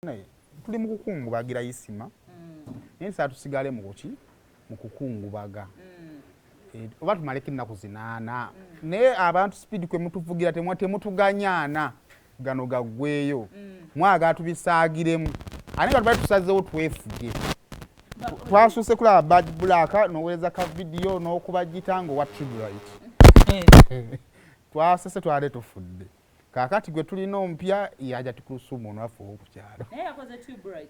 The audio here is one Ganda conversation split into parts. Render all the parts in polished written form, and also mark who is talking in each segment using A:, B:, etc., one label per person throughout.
A: Naye tuli mu kukungubagira Isima, naye nsaa tusigale mu kuki, mu kukungubaga. Oba tumaleko ennaku 8, naye abantu speed kwe mutuvugira temutuganyaana gano gaggweeyo. Mwagala tubisaagiremu, ate nga tubali tusazeewo twefuge. Twasuuse kulaba Bad Black n'oweereza ka vidiyo n'okuba gita nga owa Tribright. Twasese twale tufudde. Kaakati gwe tulina omupya yaja tukulusumu ono waffe ow'oku kyalo.
B: Naye yakoze Tube.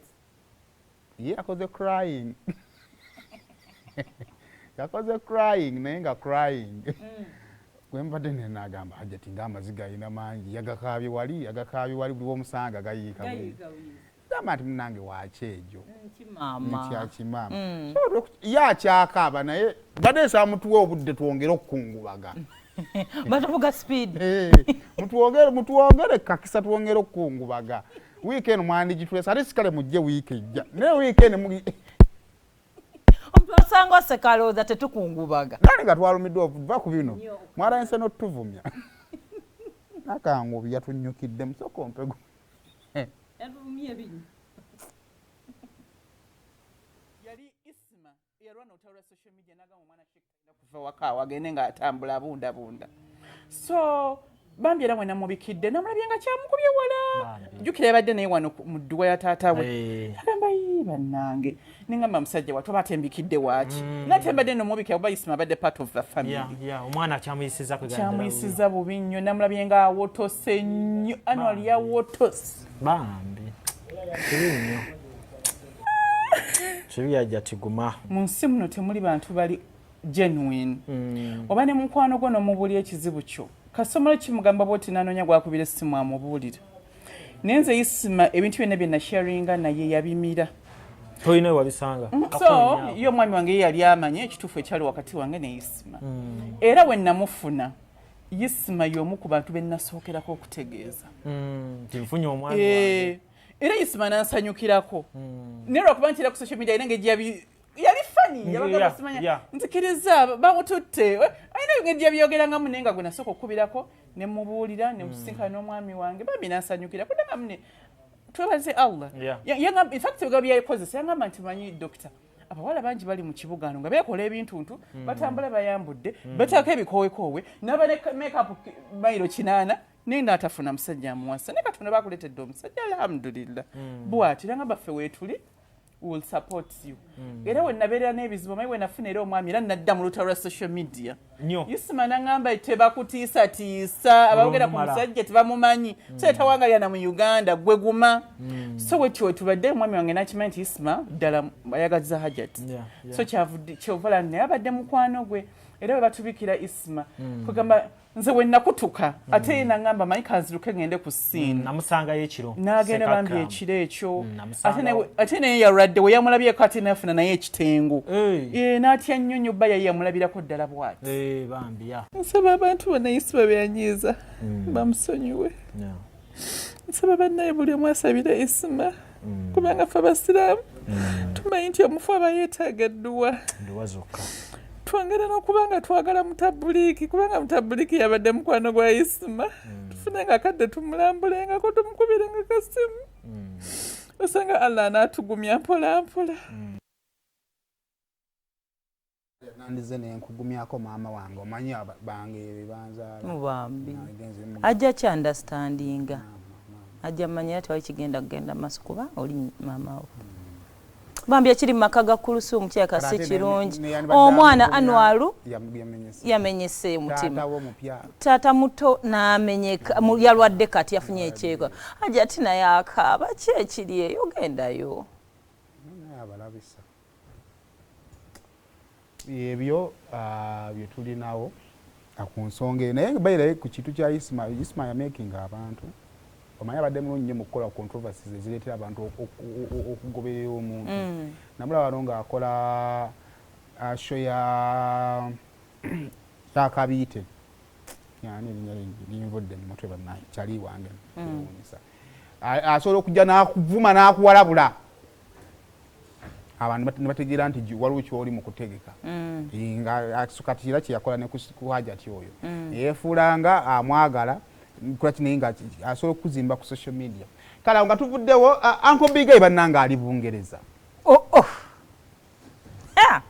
A: Ye yakoze crying, yakoze crying, naye nga crying gwe mbadde nenagamba Hajati ng'amaziga alina mangi, yagakaabye wali, yagakaabye wali, buli womusanga gayiika. Gamba nti munange wakyejo.
B: Kimaama.
A: Nkyakimaama. Ye akyakaaba, naye badde nsaba mutuwe obudde twongere okukungubaga.
B: Batuvuga speed.
A: Mutuwongere, mutuwongere kakisa twongere okukungubaga. Wiiki eno mwandigitulesa, ate sikale mujje wiiki ejja, naye wiiki eno
B: Omuntu osanga osekalooza tetukungubaga.
A: Nale nga twalumiddwa va ku bino, mwalayinse n'otuvumya nakangubi yatunyukidde musooka ompego.
B: Yatuvumye ebinyo.
C: Yali Isma eyalwana olutalo lwa social media, nagamba omwana kuva waka awo agende ng'atambula abundabunda. So bambi era mwenamubikidde namulabye nga kyamukubye wala. Jjukira yabadde naye wano mu dduwa ya taata we. Agamba, "Yii, bannange," nengamba, "Musajja watu oba atembikidde waaki?" Naye mbadde nomubikira kuba Isma abadde part of the family.
D: Yeah, omwana kyamuyisiza.
C: Kyamuyisiza bubi nnyo. Namulabye nga awotose nnyo, Anwar yawotose.
D: Bambi, kibi nnyo, kibi. Yajja tiguma.
C: Mu nsi muno temuli bantu bali genuine. Oba ne mukwano gwo n'omubuulira ekizibu kyo, kasomolo kimugamba bwoti nanoonya gwakubira essimu amubuulira. Naye nze Isima ebintu byonna bye nasharinga naye yabimira.
D: Tolina wabisanga.
C: So ye omwami wange ye yali amanyi ekituufu ekyali wakati wange ne Isima. Era we namufuna, Isima y'omu ku bantu be nasookerako okutegeeza.
D: Tinfunye omwami wange.
C: Era Isima nansanyukirako, naye lwakuba nti era ku social media alina engeri yali funny, yabagamba, simanya nzikiriza bamututte. Alina engeri gyabyogerangamu, naye nga gwe nasooka okukubirako ne mubuulira ne musinkana n'omwami wange, bambi nansanyukirako nanga mune twebaze Allah. In fact ebigambo byakozesa, yangamba nti, "Manyi dokita, abawala bangi bali mu kibuga ano nga beekola ebintuntu, batambula bayambudde, bateekako ebikoowekoowe naba ne makeup mayiro 8, naye naatafuna musajja amuwasa. Naye Katonda bakuleetedde omusajja, alhamdulillah." Bw'ati era nga baffe weetuli, will support you. Era we nabeerera n'ebizibu, omanyi we nafuna era omwami, era nadda mu lutalo lwa social media.
D: Nnyo.
C: Isima naŋŋamba, "Tebakutiisatiisa abawogera ku
D: Olwomumala.
C: musajja tebamumanyi, so tawangalira na mu Uganda, gwe guma." So wetyo wetubadde. Omwami wange nakimanyi nti Isima ddala ayagaza Hajat. So kyavudde kyovala naye abadde mukwano gwe, era bwe batubikira Isima, kugamba nze we nakutuka, ate ye naŋŋamba, "Manyi kanziruke ŋŋende ku scene."
D: Namusangayo ekiro.
C: N'agenda bambi
D: Sekakkamu.
C: ekiro ekyo.
D: Namusangawo.
C: Ate naye yalwadde, we yamulabyeko ate nafuna naye ekitengo.
D: Hey.
C: N'atya nnyo nnyo, bba yali yamulabirako ddala bw'ati.
D: Bambi ya.
C: Nsaba abantu bonna Isima byanyiiza bamusonyiwe. Nsaba bannaye buli omu asabire Isima, kubanga ffe abasiraamu tumanyi nti omufu aba yeetaaga edduwa.
D: Nduwa zokka.
C: Twongere n'okuba nga twagala mutabuliiki, kubanga mutabuliiki yabadde mukwano gwa Isima. Tufune nga akadde tumulambulengako, tumukubirenga kasimu, osanga Allah anaatugumya mpola mpola.
A: Nandize nenkugumyako maama wange, omanyi bange ebibanzaala.
B: Mubambi.
A: Nagenze
B: Ajja kyunderstandinga, ajja manya tewali kigenda kugenda maaso kuba oli maama wo. Bambi, ekiri mu maka ga Kulusumu kirabika si
A: Ate
B: kirungi.
A: ne yandibadde
B: Omwana
A: amugumya,
B: Anwaru
A: yamenyese.
B: Yamenyese omutima.
A: Taata we omupya.
B: Taata muto n'amenyeka, yalwadde kati yafunye ekyeko, ajja ati naye akaaba. Ki ekiri eyo? Gendayo.
A: Naye abalabisa ebyo bye tulinawo ku nsonga eyo. Naye bairaye ku kintu kya Isma, Isma yamakinga abantu, omanyi abadde mulungi nnyo mu kukola controversies ezireetera abantu okugoberera omuntu. Namulaba wano ng'akola show ya yakabiite, yani erinnya linvudde mu mutwe, bannaye, kyali wange ewuunyisa. Asobola okujja n'akuvuma n'akuwalabula, abantu ne bategeera nti waliwo kyoli mu kutegeka. Nga kati era kyeyakola ne ku Hajati oyo, yeefuula nga amwagala kulaki, naye nga asobola okuzimba ku social media. Kale awo nga tuvuddewo, Uncle Big Eye bannanga ali Bungereza.